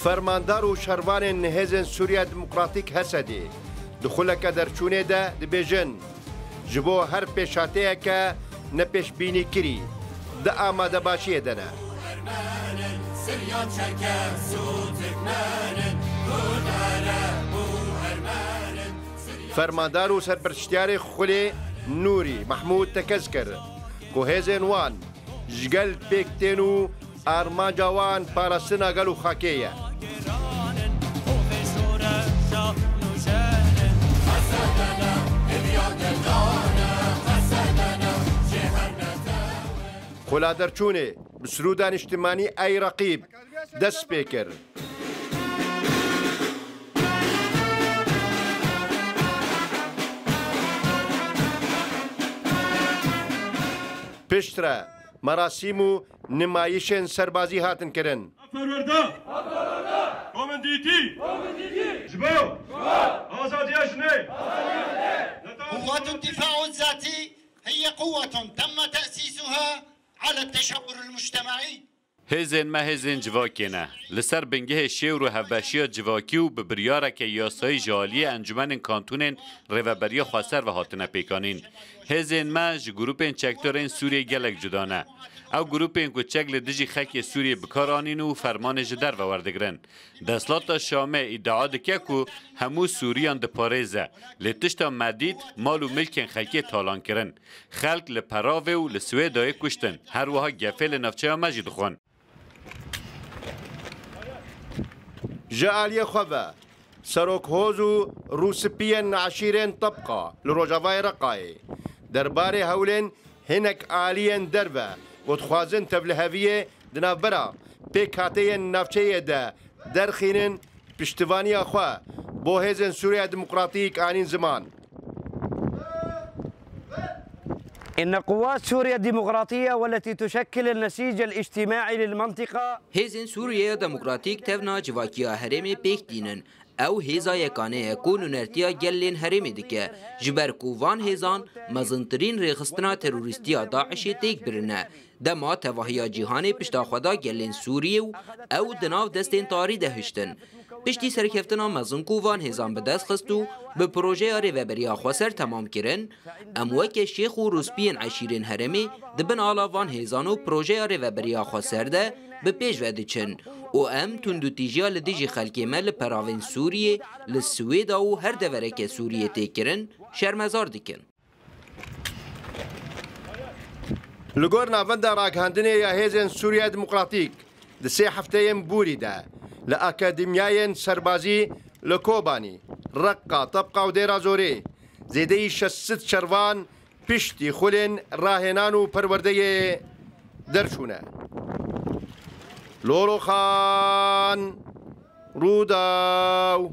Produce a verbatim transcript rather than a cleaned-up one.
Fermandar û şervanên Hêzên Sûriya Demokratîk, H S D'ê, di xuleke derçûnê de dibêjin, ji bo her pêşhateyeke nepêşbînîkirî di amadebaşiyê de ne. Fermandar û serpirştiyarê xulê Nûrî Mehmûd tekez kir ku hêzên wan ji gel pêk tên û armanca wan parastina gel û xakê ye. Xula derçûnê bi sirûda niştimanî Ey Reqîb dest pê kir. Piştre merasîm û nimayişên serbazî hatin kirin. Perwerda! Komendîtî! Ji bo! Azadiya jinê! قوات الدفاع الذاتي هي قوة تم تأسيسها على التشاور المجتمعي. Hêzên me hêzên civakê ne. Li ser bingehê şêwr û hevbeşiya civakî û bi biryareke yasayî ji aliyê encûmenên kantûnên Rêveberiya Xweser ve hatine pêkanîn. Hêzên me ji grûpên çekdarên Sûriyê gelek cuda ne. Ew grûpên ku çek li dijî xelkê Sûriyê bi kar anîn û fermanê ji derve werdigirin. Desthilata Şamê îdia dike ku hemû Sûriyan diparêze, lê tişta me dît mal û milkên xelkê talan kirin. Xelk li Peravê û li Swêdayê kuştin. Her wiha gefê li navçeya me jî dixwin. Ji aliyê xwe ve, serokhoz û rûspiyên eşîrên Tebqa li rojavayê Reqayê derbarê hewlên hinek aliyên derve ku dixwazin tevliheviyê di navbera pêkhateyên navçeyê de derxînin, piştivaniya xwe bo Hêzên Sûriya Demokratîk anîn ziman. إن قوات سوريا الديمقراطية والتي تشكل النسيج الاجتماعي للمنطقة. Hêzên Sûriyeya Demokratîk tevna civakiya herêmê pêk tînin. Ew hêza yekane ye ku nûnertiya gelên herêmê dike, ji ber ku van hêzan mezintirîn rêxistina terorîstî ya DAIŞê têk birine. Dema tevahiya cîhanê pişta xwe da gelên Sûriyê û ew di nav destên tarî de hiştin. Piştî serkeftina mezin ku van hêzan bi dest xist û bi projeya Rêveberiya Xweser temam kirin, em weke şêx û rûspiyên eşîrên herêmê di bin ala van hêzan û projeya Rêveberiya Xweser de bi pêş ve diçin û em tundûtîjiya li dijî xelkê me li peravên Sûriyê, li Swêda û her devereke Sûriyê tê kirin, şermezar dikin. Li gor navenda ragihandinê ya Hêzên Sûriya Demokratîk, di sê hefteyên borî de li akademiyayên serbazî li Kobanî, Reqqa, Tebqa û Dêra Zorê zêdeyî şeş sed şervan piştî xulên rahênan û perwerdeyê derçûne. Lolo Xan, Rûdaw.